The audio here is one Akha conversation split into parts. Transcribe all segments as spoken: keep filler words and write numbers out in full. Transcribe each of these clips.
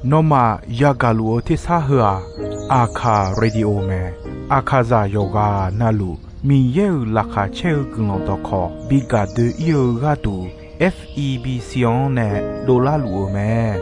Nawmaf yagaq luf-eu tersar heu-aq, Aqkaq Radio mae. Aqkaqzaq yawqghaq navluf Miqyaer-euq laqkhaq caer-eu guiqlanq dawqkawq bi gaq doe-ir-eu gharduq, F E B C-anr nae dovlar luf-eu mae.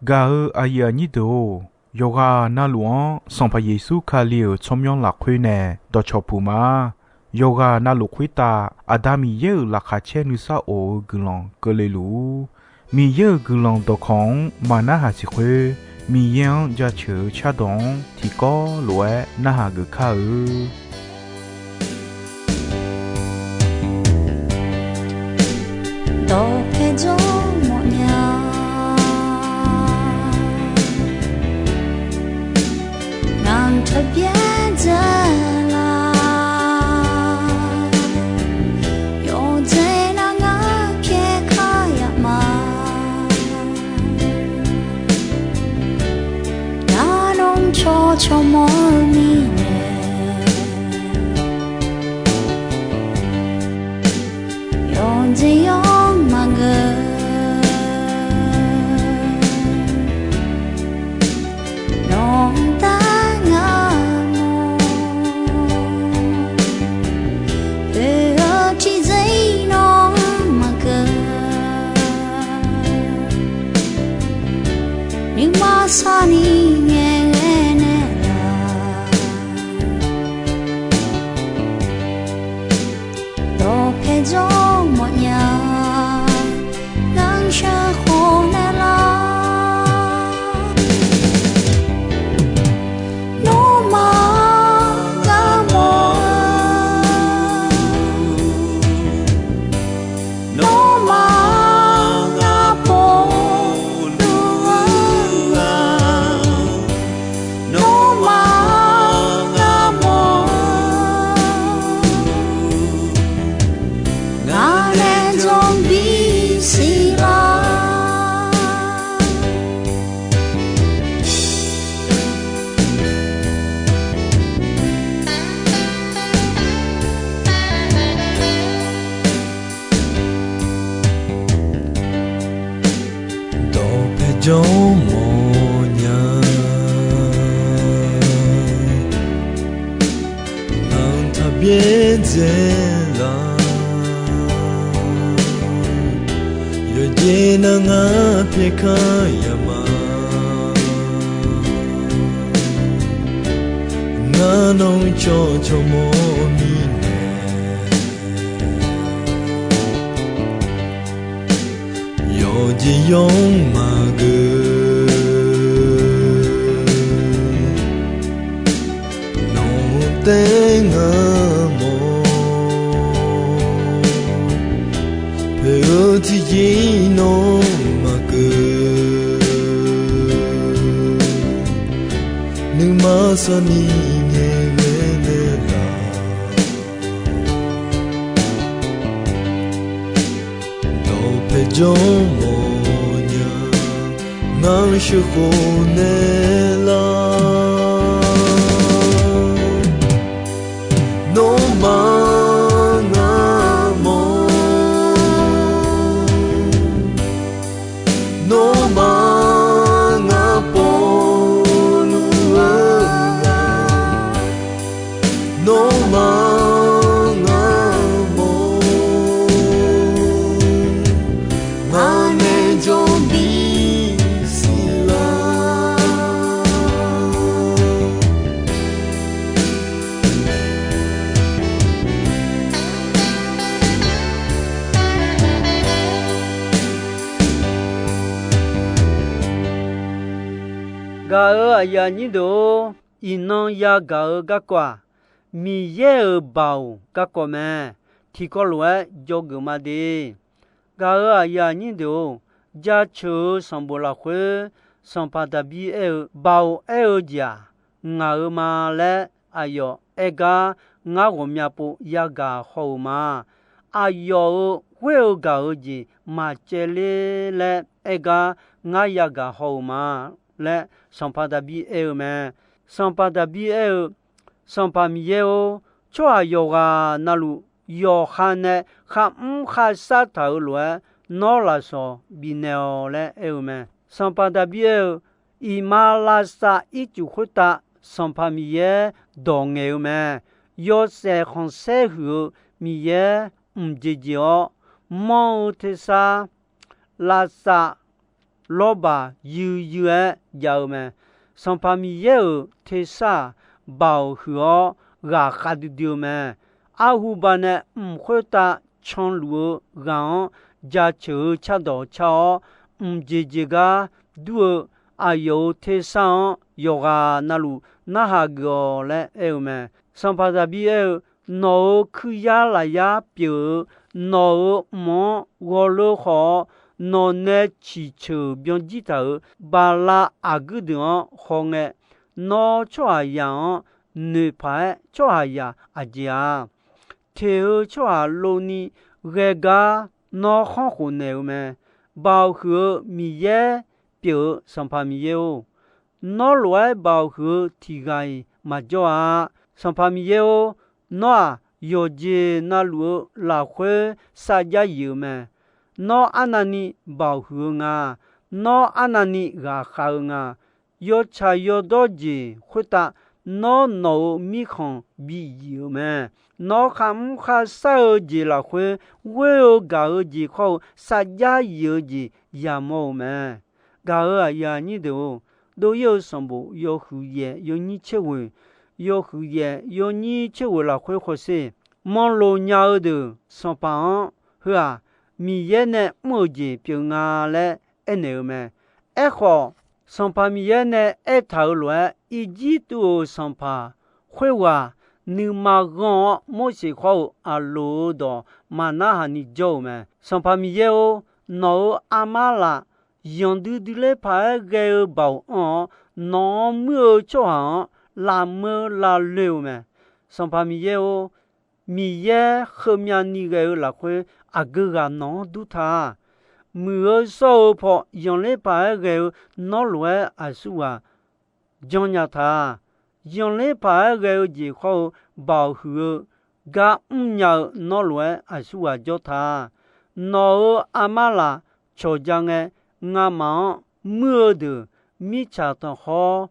Gaq-eu aqyuif aqnyir deuq-or, yawqghaq navluf-anr Sanqpaq Yeqsur Kali-euq tsawrmyanr lafkhoer nae dawqcawq puq ma. Yawqghaq navluf khoertav Aqda Miqyaer-euq laqkhaq caer nuisar of-eu guiqlanq keuvle luf-ur. Miqyaer-euq guiqlanq dawqkawq-anr maq narhaq siq khoer, Miqyaer-anr jaceuq-eu cardawq-anr tiqkawv lof-aer narhaq geuf kar-eu. Dawqpae jawr mawfnya, ngaq-anr taqbyaer dzae la. Yawqjeq nar ngar pyaer kar yaf ma. Ngar nawr cawv cawv mawr-eu mirnae, yawqjeq yawr maqgeur. Nawq-anr dar ngar mawr, oe-eu tiqjeq nawr-anr maqgeur. Nuima sarni ngaeqghae naeqlaf, dawqpae jawr mawfnya, ngar sheuqkhof naeqlaf. Nawmaf ngar mawr-eu, nawmaf ngar pov luf-eu, nawmaf ngar mawr-eu, ngaq nae jawr bisiq lar. Dawqpae jawr mawfnya, ngaq-anr taqbyaer dzae la. Yawqjeq nar ngar pyaer kar yaf ma. Ngar nawr cawv cawv mawr-eu mirnae, yawqjeq yawr maqgeur. Nawq-eu taef ngar mawr, poeq-eu tiqjeq nawr maqgeur. Nuima sarni ngaeqghae naeqlaf, dawqpae jawr mawfnya, ngar sheuqkhof naeqlaf. Nawmaf ngar mawr, nawmaf ngar pov luf-eu, nawmaf ngar mawr, ngaq nae jawr bisiq lar. Gaq-euq aqyuif aqnyir deuq-or, iqnan yagaq-eu garkawv-aq, Miqyaer-euq baoq garkawv mae. Tiqkawv lof-aer dzawgeuf ma de. Gaq-euq aqyuif aqnyir deuq-or, jaceuq-eu sanqbof lafkhoer, sanqpaq Daqbir aer-eu, Baoq aer-eu jeq-aq, ngaq-euq ma laer aqyawf aer gar ngar ghawqmya pov yagaq haw-euq ma. Aqyawf-euq khoer-eu gaq-eu jeq maqcaevler laer aer gar ngar yagaq haw-euq ma laer sanqpaq Daqbir aer-eu mae. Sanqpaq Daqbir aer-eu, Sanqpaq Miqyaer-or, tsawrhaq yawqghaq navluf yawqha nae kharmr kharshar taq-euq lof-aer nawr lafsawq bifnaeq-awq laer aer-eu mae. Sanqpaq Daqbir aer-eu, iqmalavshav ircuf khoertav Sanqpaq Miqyaer dawq ngaeq-eu mae. Yawshaef khanqsaer huiq-eu Miqyaer mqjeq jeq-awr, manr-eu tersar lavshav lawrbaq yuiyui-aer jav-eu mae. Sanqpaq Miqyaer-euq tersar-aq, baoq huiq-awr ghaqkhav duidui-eu mae. Arhuba nae mq khoertav canluf-eu ghaq-anr jaceuq-eu cardawq car-awr, mqjeq jeq gar dur-eu aqyawf-euq tersar-anr yawqghaq navluf narhaq geuf-awq laer aer-eu mae. Sanqpaq Daqbir aer-eu, nawq-euq kuiryar lafyar pyeuf-eu, nawq-euq mq-anr ghawrleur khawf-awr, nawq nae ciqceuq byanjir taq-euq baqlav aqguir deuq-anr hawngae, nawr tsawrhaqzaq-anr noeqpaq-aer tsawrhaqzaq aqjeq-a. Teq-eu tsawrhaq lovni ghae gar nawr khanr khof naeq-eu mae. Baoq huiq-eu Miqyaer pyeuf-eu Sanqpaq Miqyaer-or, nawr lof-aer baoq huiq-eu tiq ghaq-iq maqjawr-a. Sanqpaq Miqyaer-or, nawr-aq, yawqjeq navluf-eu lafkhoer sarjax yif-eu mae. Nawr arnavni baoq huiq-eu nga. Nawr arnavni ghaqkhav-eu nga. Yawtsaq yawdawr jeq khoertav nawr nawq-euq mirkhanq biyif-euq mae. Nawr kharmr kharshar-eu jeq lafkhoer ghoer-eu gaq-eu jeq khawr-eu sarjax yif-eu jeq yamawr-euq mae. Gaq-euq aqyuif aqnyir deuq-or, dov-ir-eu sanqbof yawhuiq yaef yawnyir tser ghoeq, yawhuiq yaef yawnyir tser ghoeq lafkhoer hawsher, manrloq nya-eu deuq sanqpaq-anr, heu-aq, Miqyaer nae mr-euq jeq pyeuf nga laer aernaeq-eu mae. Aerkhawf, Sanqpaq Miqyaer nae aertaq-euq lof-aer, Irjirtuv-euq sanqpaq khoerghaq nuima ghanr-awr, Morseq khawr-eu Aqloq-euq dawq maqnarhaq ni jawr-euq mae. Sanqpaq Miqyaer-or, nawq-euq armar laf yanqdui dui ler paq-aer ghae-eu baoq anr-awr, nawq-anr muir-eu tsawrhaq-anr lavmeur lavloe-eu mae. Sanqpaq Miqyaer-or, Miqyaer heumyav ni ghae-eu lafkhoer aqgeu ghaq nawq-anr dur ta. Muiq-eu shawr-eu paw yanqler paq-aer ghae-eu nawr lof-aer aqsur ghaq janrnya ta. Yanqler paq-aer ghae-eu jeq khawr-eu baoq huiq-eu gar mrnya-eu nawr lof-aer aqsur ghaq jawr ta. Nawq-euq armar laf cawqja ngae, ngamaf-anr muir-eu deuq mirtsaq tanqkhawr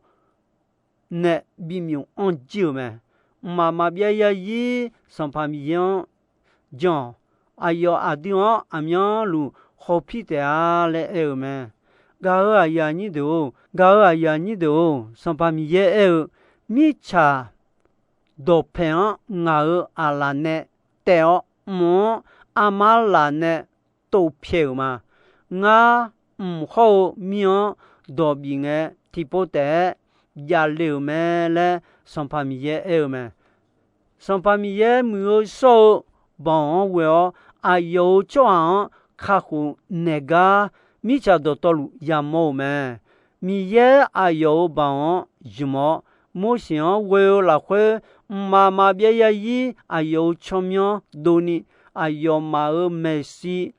nae bimyuf anr jir-euq mae. Mqmaq maqbyav yarzir Sanqpaq Miqyaer-anr jan-awq. Aqyawf aqdui-anr aqmyanluf hawpir taef-a laer aer-euq mae. Gaq-euq aqyuif aqnyir deuq-or, gaq-euq aqyuif aqnyir deuq-or, Sanqpaq Miqyaer aer-eu, mirtsaq dawqpaeq-anr ngaq-euq aqlaf nae taef-awr, mq-anr armar laf nae tov pyaeq-euq ma. Ngar, mq hawr-eu mir-anr dawq bif ngae, tiqpov taef-aer javle-euq mae laer Sanqpaq Miqyaer aer-eu mae. Sanqpaq Miqyaer muiq-eu shawr-eu baoq-anr ghoe-awr, aqyawf-euq tsawrhaq-anr kakhof naeq gar, mirtsaq dawqtawvluf yamawr-euq mae. Miqyaer aqyawf-euq baoq-anr zmq-awr, Morseq-anr ghoe-eu lafkhoer, mqmaq maqbyav yarzir aqyawf-euq tsawrmyanr dovni, aqyawfmaf-euq maeqshi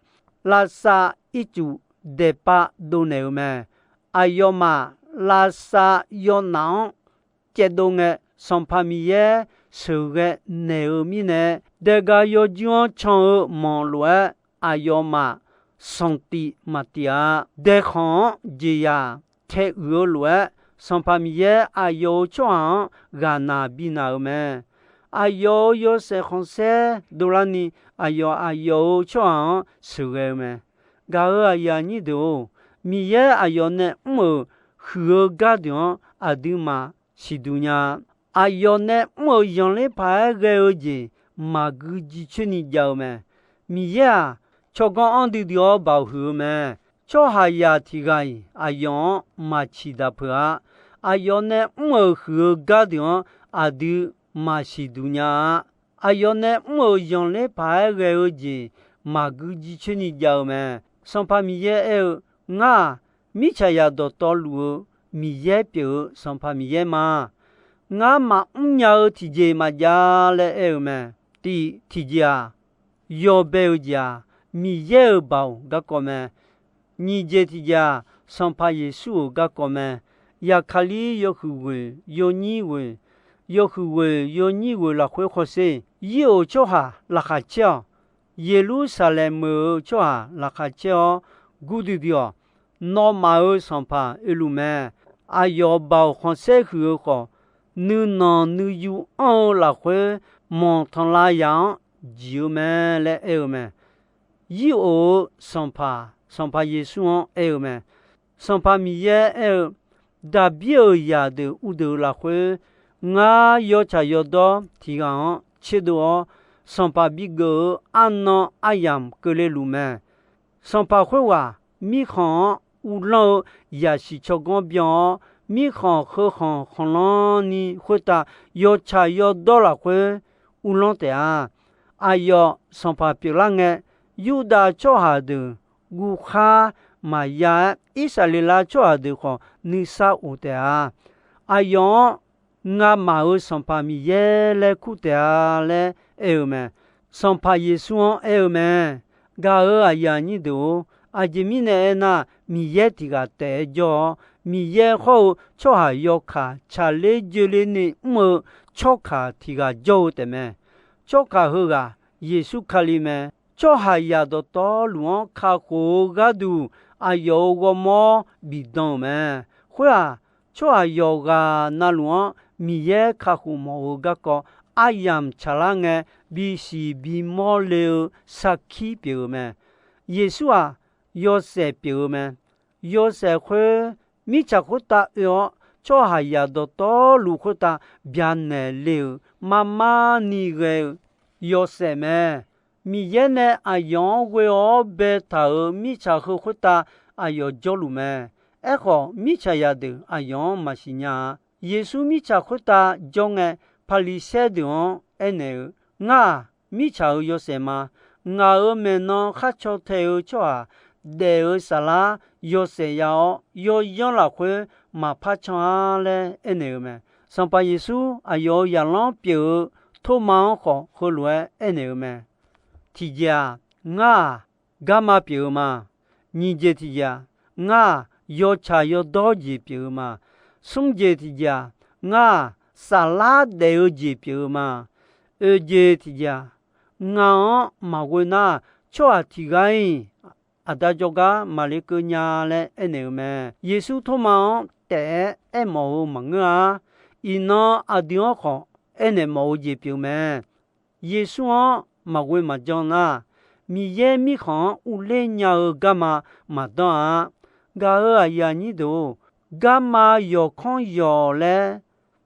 lavsav ircuf daeqpav dovnaeq-euq mae. Aqyawfmaf lavsav yawnaf-anr caevdov ngae, Sanqpaq Miqyaer sheuqghae naeq-eu mirnae, daega yawjuir-anr can-eu manq lof-aer, aqyawfmaf sanqtif maqtif-a. Daekhanq-anr jeqzaq taeuiq-eu lof-aer, Sanqpaq Miqyaer aqyawf-euq tsawrhaq-anr ghaqnaq binaq-euq mae. Aqyawf-euq yawshaef khanqsaer dovlarni, aqyawf aqyawf-euq tsawrhaq-anr sheuqghae-eu mae. Gaq-euq aqyuif aqnyir deuq-or, Miqyaer aqyawf nae mr-euq huiq-eu gardeuq-anr aqduimaf siqduq nya-a. Aqyawf nae mr-euq zanqler paq-aer ghae-eu jeq maqgui jircoer ni jav-eu mae. Miqyaer-aq, tsawrganr anr duidui-awr baoq huiq-eu mae. Tsawrhaqzaq tiq ghaq-iq aqyawf-anr maqciq daq peuq-a. Aqyawf nae mr-euq huiq-eu gardeuq-anr aqdui maqsiq duq nya-a. Aqyawf nae mr-euq zanqler paq-aer ghae-eu jeq maqgui jircoer ni jav-eu mae. Sanqpaq Miqyaer aer-eu, Ngar-aq, mirtsaqzaq dawqtawvluf-eu Miqyaer pyeuf-eu Sanqpaq Miqyaer ma. Ngar maqmr nya-eu tiqjeq maqjav laer aer-eu mae. Tif tiqjeq-aq, yawbae-eu jeq-aq, Miqyaer-euq baoq garkawv mae. Nyiq jeq tiqjeq-aq, Sanqpaq Yeqsur-euq garkawv mae. Yaqkaqlir yawhuiq ghoeq yawnyir ghoeq, yawhuiq ghoeq yawnyir ghoeq lafkhoer hawsher, yir-euq tsawrhaq laqkhaq caer-awq. Yeqlursaqlaeq meuq-euq tsawrhaq laqkhaq caer-awr, gurdui dui-awq. Nawmaf-euq Sanqpaq oeluf mae. Aqyawf baoq khanqsaer huiq-eu khawf, nuinanq nuiyu anr-eu lafkhoer manq tanqlav yaq-anr jiq-eu mae laer aer-eu mae. Yir of-eu Sanqpaq, Sanqpaq Yeqsur-anr aer-eu mae. Sanqpaq Miqyaer aer-eu, Daqbir-euq zaqdeuq uvdeuq lafkhoer, ngar yawtsaq yawdawr tiq ghaq-anr tserdov-awr, sanqpaq bigeuf-eu arnan aryamq keuvle luf mae. Sanqpaq khoerghaq mirkhanq-anr uvlanr-eu yaqsiq tsawrganr byan-awr, mirkhanq heukhanq khanqlanr ni khoertav yawtsaq yawdawr lafkhoer uvlanr taef-a. Aqyawf sanqpaq pyeuflar ngae, Yurdav tsawrhaq deuq guvkhar maqya-aer, Irsaqleqlav tsawrhaq deuq khawf nuisar of taef-a. Aqyawf-anr ngamaf-euq Sanqpaq Miqyaer laer kur taef-a laer aer-eu mae. Sanqpaq Yeqsur-anr aer-eu mae. Gaq-euq aqyuif aqnyir deuq-or, aqjeq mirnae aernar, Miqyaer tiq ghaq taef-aer jawr-awr, Miqyaer hawr-eu tsawrhaq yawkaq tsaqler joeler ni mr-eu tsawrkaq tiq ghaq jawr-eu taefmae. Tsawrkaq heughaq Yeqsur Kali mae. Tsawrhaqzaq dawqtawvluf-anr kakhof-eu gharduq, aqyawf-euq ghawrmawr bifdan-euq mae. Khoer-aq, tsawrhaq yawqghaq navluf-anr Miqyaer kakhof mawf-eu garkawv aryamq tsaqlar ngae, bisiq bimawr le-eu sarkir pyeuf-eu mae. Yeqsur-aq, yawshaef pyeuf-eu mae. Yawshaef khoer mirtsaq khoertav oe-awr, tsawrhaqzaq dawqtawvluf khoertav byanaeq le-euq marmar ni ghae-eu yawshaef mae. Miqyaer nae aqyawf-anr ghoe-awr baetaq-euq mirtsaq heu khoertav aqyawf jawrluf mae. Aerkhawf, mirtsaq zaqdeuq aqyawf-anr maqsiq nya-a. Yeqsur mirtsaq khoertav jawr ngae, Paqliqsaer deuq-anr aernaeq-eu, Ngar-aq, mirtsaq-euq yawshaef ma. Ngaq-euq maeqnan khar caw tae-eu tsawrhaq daef-eu saflar yawshaef ya-awr, yawyanr lafkhoer maqpar can-ar laer aernaeq-eu mae. Sanqpaq Yeqsur aqyawf-euq zaqlanr pyeuf-eu Tormav-anr khawf heulof-aer aernaeq-eu mae. Tiqjeq-aq, ngar-aq, garma pyeuf-eu ma. Nyiq jeq tiqjeq-aq, ngar-aq, yawtsaq yawdawr jeq pyeuf-eu ma. Smr jeq tiqjeq-aq, ngar-aq, saflar daef-eu jeq pyeuf-eu ma. Oeq jeq tiqjeq-aq, ngaq-anr maqghoe nar, tsawrhaq tiq ghaq-iq Aqda jawrgar maqle keuv nya laer aernaeq-eu mae. Yeqsur Tormav-anr taef-aer aermawf-eu maqngeur-a. Iqnan aqdui-anr khawf aernaeq mawf-eu jeq pyeuf mae. Yeqsur-anr maqghoe maqjan nar, Miqyaer Mirkhanq-anr uvler nya-eu garma maqdanr-a. Gaq-euq aqyuif aqnyir deuq-or, garma yawqkanr yawq laer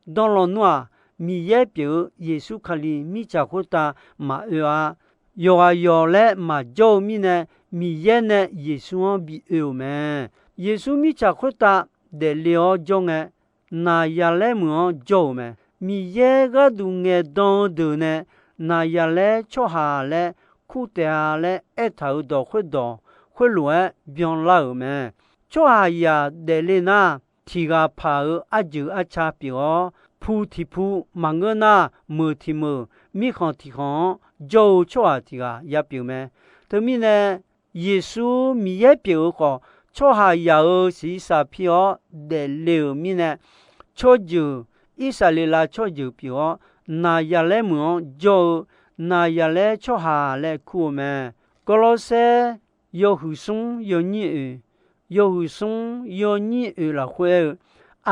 danr lawnmr-aq, Miqyaer pyeuf-eu Yeqsur Kali mirtsaq khoertav maqoe-a. Yawqghaq yawq laer maqjawr-eu mirnae, Miqyaer nae Yeqsur-anr bi oe-euq mae. Yeqsur mirtsaq khoertav daefle-awr jawr ngae, Naqzaqlaer meuq-anr jawr-euq mae. Miqyaer gharduq ngaeqdan-eu deuq nae Naqzaqlaer tsawrhaq laer kur taef-a laer aertaq-euq dawq khoerdawq khoerlof-aer byanlar-euq mae. Tsawrhaqzaq daefle nar, tiq ghaq paq-euq arjeuq arca pyeuf-awr, pu tiq pu maqngeur nar, meuq tiq meuq, mirkhanq tiq khanq-anr jawr-eu tsawrhaq tiq ghaq ya pyeuf mae. Teumirnae, Yeqsur Miqyaer pyeuf-eu khawf, tsawrhaqzaq-euq shiqshaq pi-awr daefle-euq mirnae, tsawrjeuq, Irsaqleqlav tsawrjeuq pyeuf-awr, Naqzaqlaer meuq-anr jawr-eu Naqzaqlaer tsawrhaq laer kur-eu mae. Gawrlawrsaer yawhuiq smr yawnyir oeq, yawhuiq smr yawnyir oeq lafkhoer aer-eu,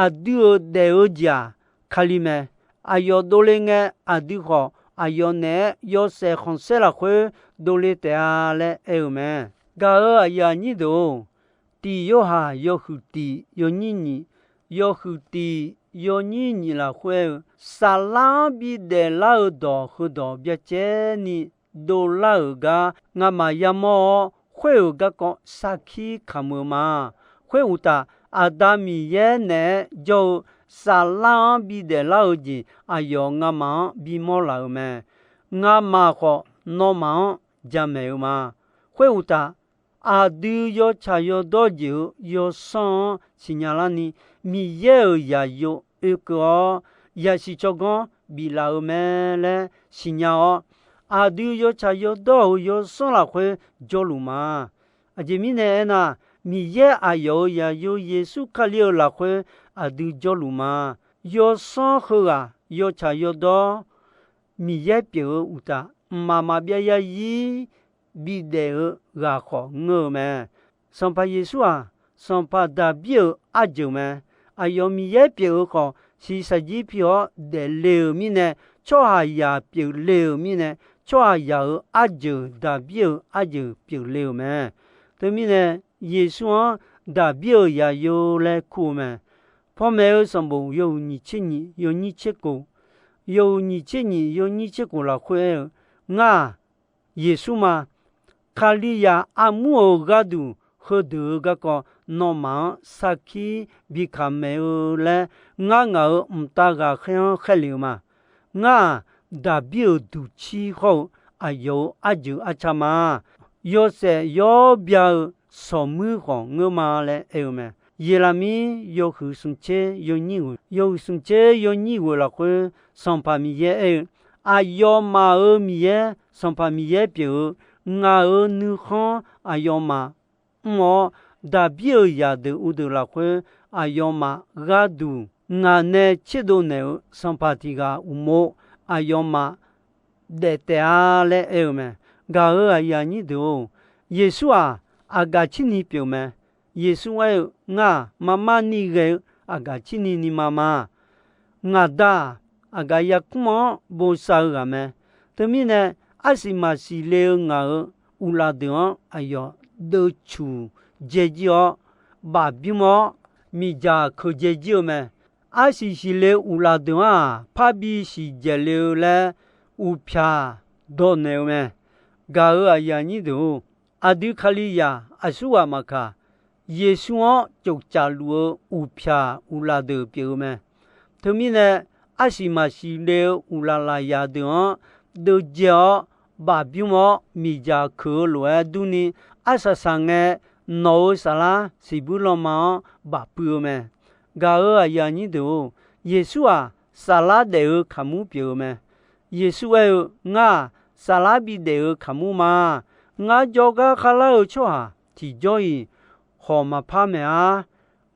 aqdui-euq daef-eu jeq-aq, Kali mae. Aqyawf dovle ngae, aqdui khawf aqyawf naeq-aer yawshaef khanqsaer lafkhoer dovle taef-a laer aer-eu mae. Gaq-euq aqyuif aqnyir deuq-or, tiq Yorhaq yawhuiq tiq yawnyir nyiq, yawhuiq tiq yawnyir nyiq lafkhoer aer-eu, Saflar-anr bidaef lar-eu dawq heudawq byacaevni dovlar-euq gar ngamaf yamawr-awr, khoer-euq garkawv sarkir kamq-eu ma. Khoeruqtaf, Aqda Miqyaer naeq-aer jawr-eu Saflar-anr bidaef lar-eu jeq aqyawf ngamaf-anr bimawr laf-euq mae. Ngamaf khawf nawmaf-anr jamaeq-eu ma. Khoeruqtaf, aqdui yawtsaq yawdawr jeq-euq yawsanr-anr siqnya larni, Miqyaer-euq zaqyo oekeuv-awr, yasiq tsawrganr biflaf-eu mae laer siqnya-awr, aqdui yawtsaq yawdawr-euq yawsanr lafkhoer jawrluf ma. Aqjeq mirnae aernar, Miqyaer aqyawf-euq zaqyo Yeqsur Kali-euq lafkhoer aqdui jawrluf ma. Yawsanr heughaq yawtsaq yawdawr Miqyaer pyeuf-eu uqtaf, mqmaq maqbyav yarzir bidaef-eu ghaq khawf ngeur-eu mae. Sanqpaq Yeqsur-aq, Sanqpaq Daqbir-euq arjeuq mae. Aqyawf Miqyaer pyeuf-eu khawf, shiqshaq jir pi-awr daefle-euq mirnae, tsawrhaqzaq pyeufle-euq mirnae, tsawrhaqzaq-euq arjeuq, Daqbir-euq arjeuq pyeufle-euq mae. Teumirnae, Yeqsur-anr Daqbir-euq zaqyo laer kur-eu mae. Pawmaeq-eu sanqbof yawhuiq nyiq tser nyiq yawnyir tser kof, yawhuiq nyiq tser nyiq yawnyir tser kof lafkhoer aer-eu, Ngar-aq, Yeqsur ma. Kalizaq armur-euq gharduq heudeuq-eu garkawv nawmaf-anr sarkir bi kaq maeq-eu laer, ngar ngaq-euq mqtav ghaqkhaer-anr khaerlef-eu ma. Ngar-aq, Daqbir-euq duqcir hawr-eu aqyawf-euq arjeuq arca ma. Yawshaef yawr bya-eu sawqmuir khawf ngeur ma laer aer-eu mae. Yeqlaqmir yawhuiq smq tser yawnyir ghoeq, yawhuiq smq tser yawnyir ghoeq lafkhoer Sanqpaq Miqyaer aer-eu, Aqyawfmaf-euq Miqyaer, Sanqpaq Miqyaer pyeuf-eu, ngaq-euq nuikhanr aqyawfmaf mr-awr, Daqbir-euq zaqdeuq uqdeuq lafkhoer aqyawfmaf gharduq ngaq nae tserdov naeq-euq sanqpaq tiq ghaq uqmov aqyawfmaf daef taef-a laer aer-eu mae. Gaq-euq aqyuif aqnyir deuq-or, Yeqsur-aq, aqgaf cirni pyeuf mae. Yeqsur aer-eu, Ngar-aq, marmar ni ghae-eu aqgaf cirni ni ma ma. Ngaq Da-aq, aqgaf yarkmr-anr bosav-eu ghaq mae. Teumirnae, arsiq maqsiq le-eu ngaq-euq uqlaf deuq-anr aqyawf deuvcuq dzae jir-awr, baf bymr-awr, miqdzaq keuq dzae jir-eu mae. Arsiq siqle uqlaf deuq-anr-aq, parbi siqdzaeq le-eu laer uqpyaq dawq naeq-eu mae. Gaq-euq aqyuif aqnyir deuq-or, aqdui Kalizaq aqsurghaq maqkaq, Yeqsur-anr tsoftsaf luf-eu uqpyaq uqlaf deuq pyeuf-eu mae. Teumirnae, arsiq maqsiq le-eu uqlaf lafyaq deuq-anr deuvdzae-awr, baf bymr-awr, miqdzaq keuq-eu lof-aer durni, arsaq saqngae nawq-euq saflar siqbuir lanma-anr bafpuiv-eu mae. Gaq-euq aqyuif aqnyir deuq-or, Yeqsur-aq, saflar daef-eu kaqmur pyeuf-eu mae. Yeqsur aer-eu, Ngar-aq, saflar bidaef-eu kaqmur ma. Ngar jawrgar kharlar-eu tsawrhaq tiqjawr-iq khawq maqpar maeq-ar.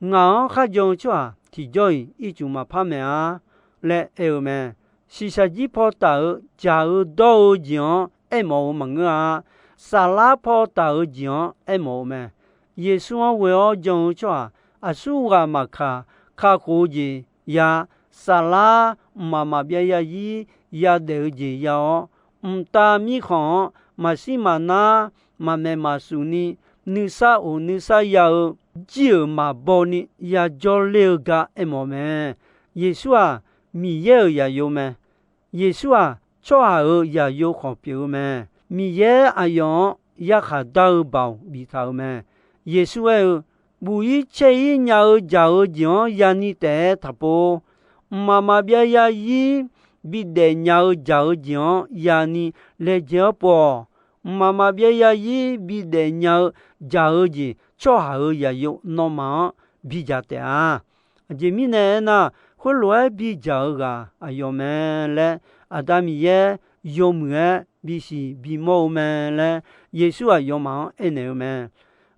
Ngaq-anr kharjan-eu tsawrhaq tiqjawr-iq ircuf maqpar maeq-ar laer aer-eu mae. Shiqshaq jir paw taf-eu jaq-eu dawr-eu jeq-anr aermawf-eu maqngeur-a. Saflar paw taf-eu jeq-anr aermawf-eu mae. Yeqsur-anr ghoe-awr jan-eu tsawrhaq aqsurghaq maqkaq, kakhof-eu jeq ya, saflar mqmaq maqbyav yarzir yadaef-eu jeq ya-awr, mqtav mirkhanq-anr maqshir maqnar, maqmaeq maqsuf ni, nuisar of nuisar ya-eu jir-euq maqbaw ni yajawr ler-eu gar aermawf mae. Yeqsur-aq, Miqyaer-euq zaqyo mae. Yeqsur-aq, tsawrhaq-euq zaqyo khawf pyeuf-eu mae. Miqyaer aqyawf-anr yarkhaq dar-eu baoq biftaq-euq mae. Yeqsur aer-eu, Buf-ir caer-ir nya-eu jaq-eu jeq-anr yani taef-aer taqpov. Mqmaq maqbyav yarzir bidaef nya-eu jaq-eu jeq-anr yani laejae-awr pov-awq. Mqmaq maqbyav yarzir bidaef nya-eu jaq-eu jeq tsawrhaq-euq zaqyo nawmaf-anr bidzaq taef-a. Aqjeq mirnae aernar, khoerlof-aer bidzaq-eu ghaq aqyawf mae laer, Aqda Miqyaer yawmuiq-aer bisiq bimawr-eu mae laer, Yeqsur aqyawfmaf-anr aernaeq-eu mae.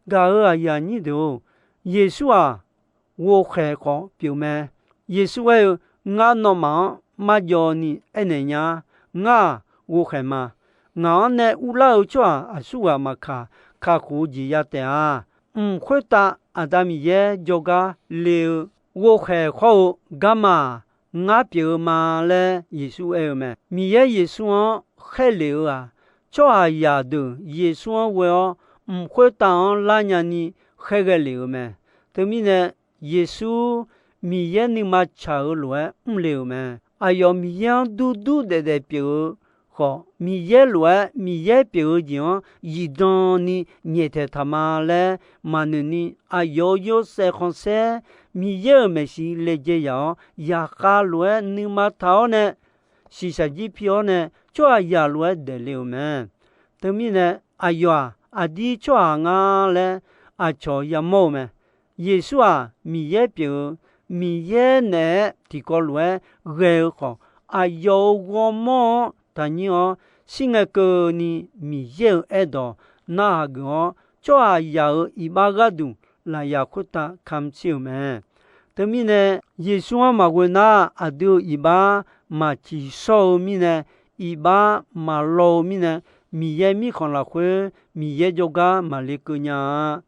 Gaq-euq aqyuif aqnyir deuq-or, Yeqsur-aq, ghovkhaeq khawf pyeufmae. Yeqsur aer-eu, Ngar nawmaf-anr marjawv ni aernaeq nya. Ngar-aq, ghovkhaeq ma. Ngaq-anr nae urlar-eu tsawrhaq aqsurghaq maqkaq, kakhof-eu jeq ya taef-a. Mq khoertav Aqda Miqyaer jawrgar le-eu ghovkhaeq khawr-eu garma-aq, ngar pyeuf-eu ma laer Yeqsur aer-eu mae. Miqyaer Yeqsur-anr khaerlef-eu-aq, tsawrhaqzaq deuq Yeqsur-anr ghoe-awr, mq khoertav-anr lar nyani khaerghae lef-euq mae. Teumirnae, Yeqsur Miqyaer nuima tsaq-eu lof-aer mrle-euq mae. Aqyawf Miqyaer-anr durdur daefdaef pyeuf-eu khawf, Miqyaer lof-aer Miqyaer pyeuf-eu jeq-anr zifdan ni nyaeftaeq taq ma laer maqnoeq ni, aqyawf-euq yawshaef khanqsaer Miqyaer-euq maeqshi laejae yaq-awr, zaqkhav lof-aer nuima taq-awr nae, shiqshaq jir pi-awr nae tsawrhaqzaq lof-aer daefle-euq mae. Teumirnae, aqyawf-aq, aqdir tsawrhaq nga laer aqcawq yamawr-eu mae. Yeqsur-aq, Miqyaer pyeuf-eu, Miqyaer naeq-aer tiqkawv lof-aer ghae-eu khawf, aqyawf-euq ghawrmawr-anr taqnyir-awr, shir ngae keuvni Miqyaer-euq aerdawq narhaq geuf-awr, tsawrhaqzaq-euq iqbax gharduq lafyaq khoertav kamq shir-euq mae. Teumirnae, Yeqsur-anr maqghoe nar, aqdui-euq iqbax maqciqshawr-eu mirnae, iqbax maqlaw-eu mirnae, Miqyaer mirkhanq lafkhoer Miqyaer jawrgar maqle keuv nya-a.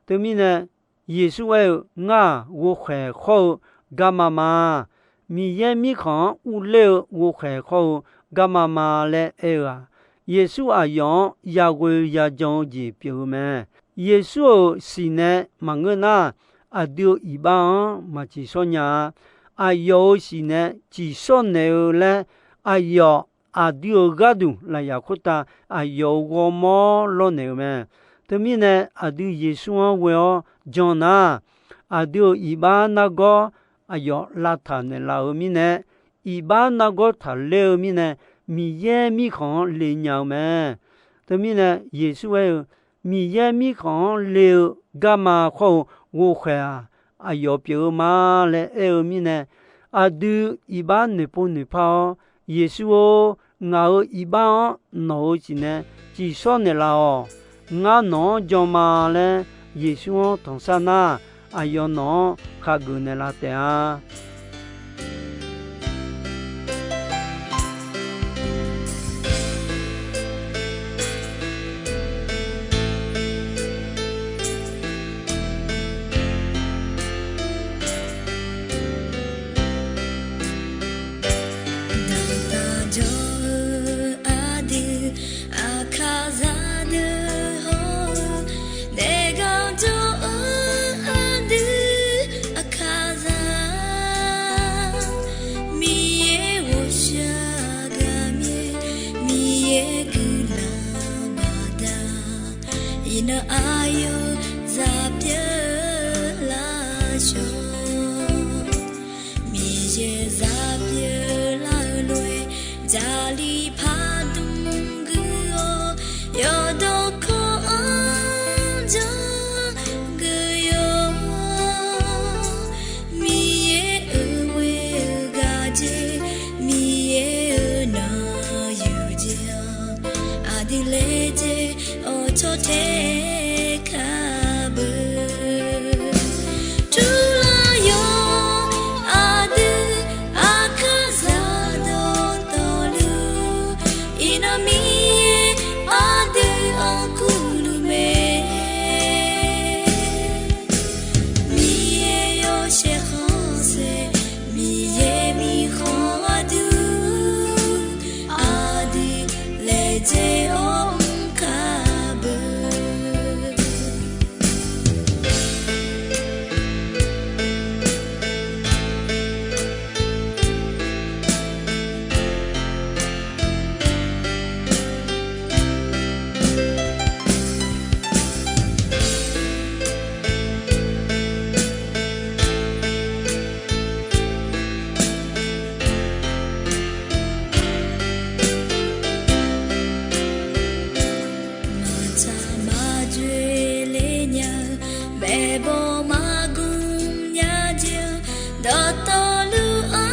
Teumirnae, Yeqsur aer-eu, Ngar-aq, ghovkhaeq khawr-eu garma ma. Miqyaer mirkhanq-anr urler-eu ghovkhaeq khawr-eu garma ma laer aer-eu-aq, Yeqsur aqyawf-anr yaghoe yajan-eu jeq pyeuf-eu mae. Yeqsur-euq siqnae maqngeur nar, aqdui-euq iqbax-anr maq tsiqshawr nya-a. Aqyawf-euq siqnae tsiqshawr naeq-eu laer, aqyawf aqdui-euq gharduq lafyaq khoertav aqyawf-euq ghawrmawr lawrnaeq-eu mae. Teumirnae, aqdui Yeqsur-anr ghoe-awr jan nar, aqdui-euq iqbax nargawr aqyawf lavtaq naeqlaf-eu mirnae, iqbax nargawr taqler-eu mirnae, Miqyaer mirkhanq-anr le nya-eu mae. Teumirnae, Yeqsur aer-eu, Miqyaer mirkhanq-anr le-eu garma khawr-eu ghovkhaeq-aq, aqyawf pyeuf-eu ma laer aer-eu mirnae, aqdui iqbax noeqpov noeqpar-awr, Yeqsur-or, ngaq-euq iqbax-anr nawq-euq siqnae tsiqshawr naeqlaf-awq. Ngar nawq-anr jan ma laer Yeqsur-anr tanqsar nar, aqyawf nawq-anr khaqgeuf naeqlaf taef-a. Dawqtaq jawr-eu aqdui, aqkaqzaq deuq hawr-eu, daefgar jawr-eu aqdui, aqkaqzaq, Miqyaer ghawqshaq ghaqmyaer, Miqyaer guiqlanq baqda, iqnan aqyawf zaqpyeuf laf shawr. Miqyaer zaqpyeuf lar-eu lof-aer, Jarlif pardmq guiq-awr, yawqdawq kawv-anr janr guiq-awr, Miqyaer-euq ghoe-eu gaq jeq, Miqyaer-euq nanq yuq jeq-anr, aqdui laejae-awr tsawrtae kar beu. Turlar yawr aqdui, aqkaqzaq dawqtawvluf, iqnan Miqyaer aqdui-anr kurluf mae. Miqyaer yawshaef khanqsaer, Miqyaer mirkhanq aqdui, aqdui laejae-awr mr kar beu. Maqtsaq maqdzoeq le nya-eu, maeqbawq maqgmq nya jeq-anr, dawqtawvluf-anr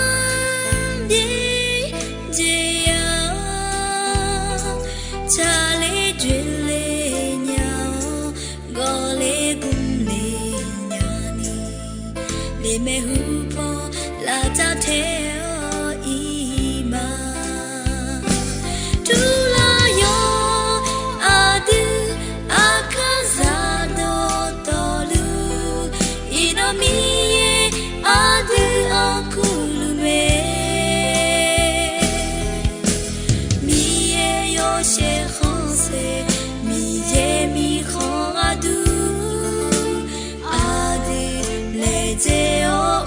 byaerdzae ya-awr, tsaqler dzoeqle nya-awr, gawqler gmqle nya ni, lemaeq hupaw lafcav tae-awr iq ma. Turlar yawr aqdui, aqkaqzaq dawqtawvluf, iqnan Miqyaer aqdui-anr kurluf mae. Miqyaer yawshaef khanqsaer, Miqyaer mirkhanq aqdui, aqdui laejae-awr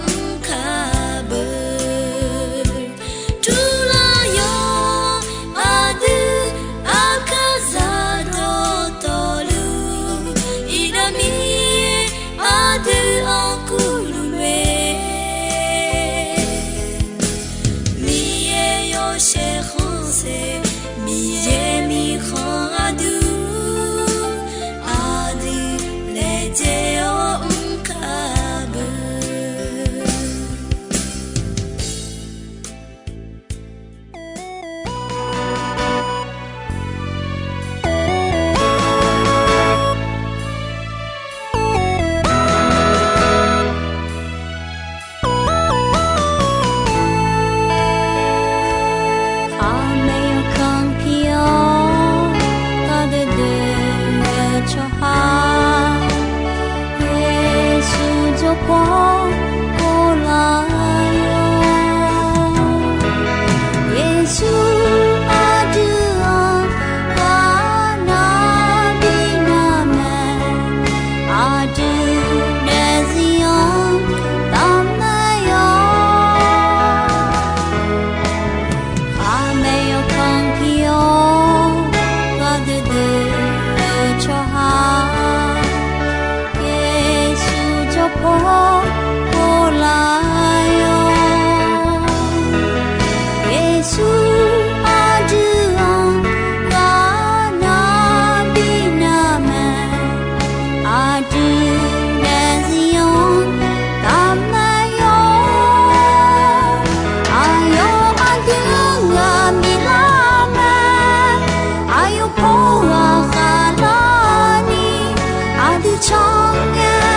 Yeqsur aqdui-anr ghaq nar bi nar mae, aqdui daefzir-anr taf mae-awr. Khaqmae yawkanr pir-awr, ghaq duidui-eu tsawrhaq, Yeqsur jawrpaw pov laf-awr. Yeqsur aqdui-anr ghaq nar bi nar mae, aqdui daefzir-anr taf mae-awr. Aqyawf aqdui-anr ghaq miqlar mae, aqyawf paw ghaq khaqlar ni aqdui caw ngae,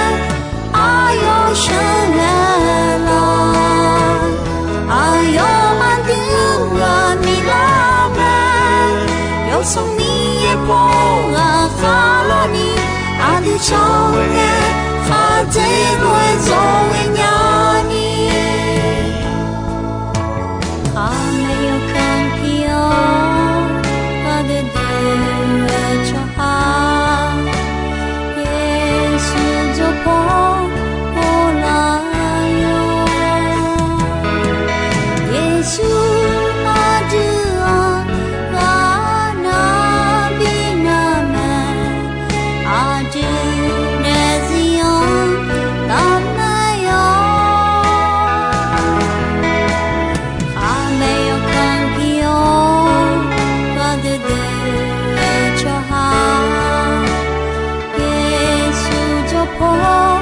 aqyawf sheuqghae lawq. Aqyawf aqdui-anr ghaq miqlar mae, Yawsanr Miqyaer paw ghaq khaqlar ni aqdui caw ngae, khaqdzerzaq-aer zawqghae nya ni. Khaqmae yawkanr pir-awr, ghaq duidui-eu tsawrhaq, Yeqsur jawrpaw pov laf-awr. Yeqsur aqdui-anr ghaq nar bi nar mae, aqdui daefzir-anr taf mae-awr. Khaqmae yawkanr pir-awr, ghaq duidui-eu tsawrhaq, Yeqsur jawrpaw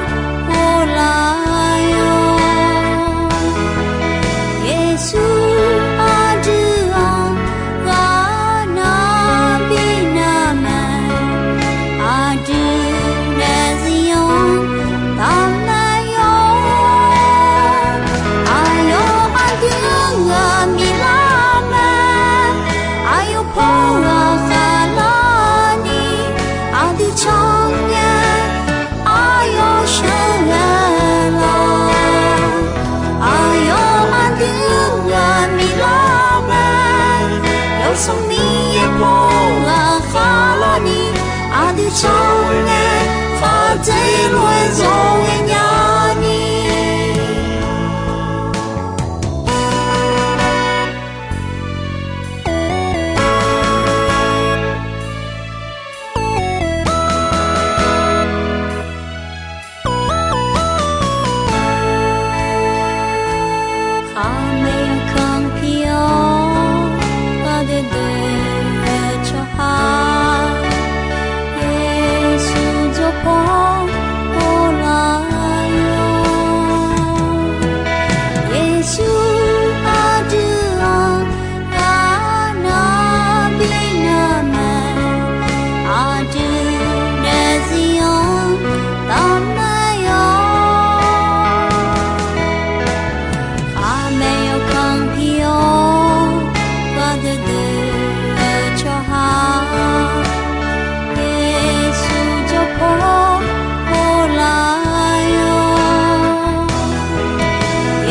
pov laf-awr. Yeqsur aqdui-anr ghaq nar bi nar mae, aqdui daefzir-anr taf mae-awr. Aqyawf aqdui-anr ghaq miqlar mae, aqyawf paw ghaq khaqlar ni aqdui caw ngae, aqyawf sheuqghae lawq. Aqyawf aqdui-anr ghaq miqlar mae, Yawsanr Miqyaer paw ghaq khaqlar ni aqdui caw ngae, khaqdzerzaq-aer zawqghae nya ni. Khaqmae yawkanr pir-awr, ghaq duidui-eu tsawrhaq, Yeqsur jawrpaw pov laf-awr. Yeqsur aqdui-anr ghaq nar bi nar mae, aqdui daefzir-anr taf mae-awr. Khaqmae yawkanr pir-awr, ghaq duidui-eu tsawrhaq, Yeqsur jawrpaw pov laf-awr.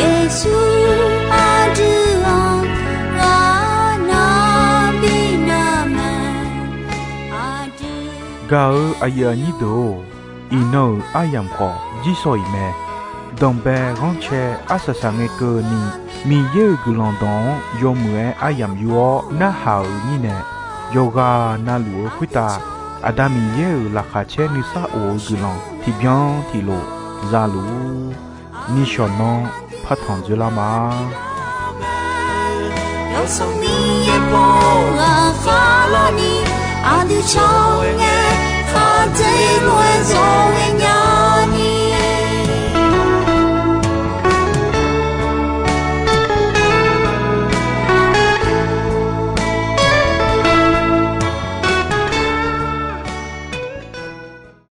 Yeqsur aqdui-anr ghaq nar bi nar mae, aqdui. Gaq-eu aqyuif aqnyir deuq-or, iqnan-euq aryamq khawf jirsawq iq mae. Danqbae ghanrcae arsaq saqngae keuvni, Miqyaer-euq guiqlanq dawq-anr yawmuiq-aer aryamq yur-awr narhaq-euq mirnae, yawqghaq navluf-eu khoertav Aqda Miqyaer-euq laqkhaq caer nuisar of-eu guiqlanq tiqbyan tiqlof za luf-ur. Nishawq nanr partanq dzoerlar ma. Yawsanr Miqyaer paw ghaq khaqlar ni aqdui caw ngae, khaqdzerzaq-aer zawqghae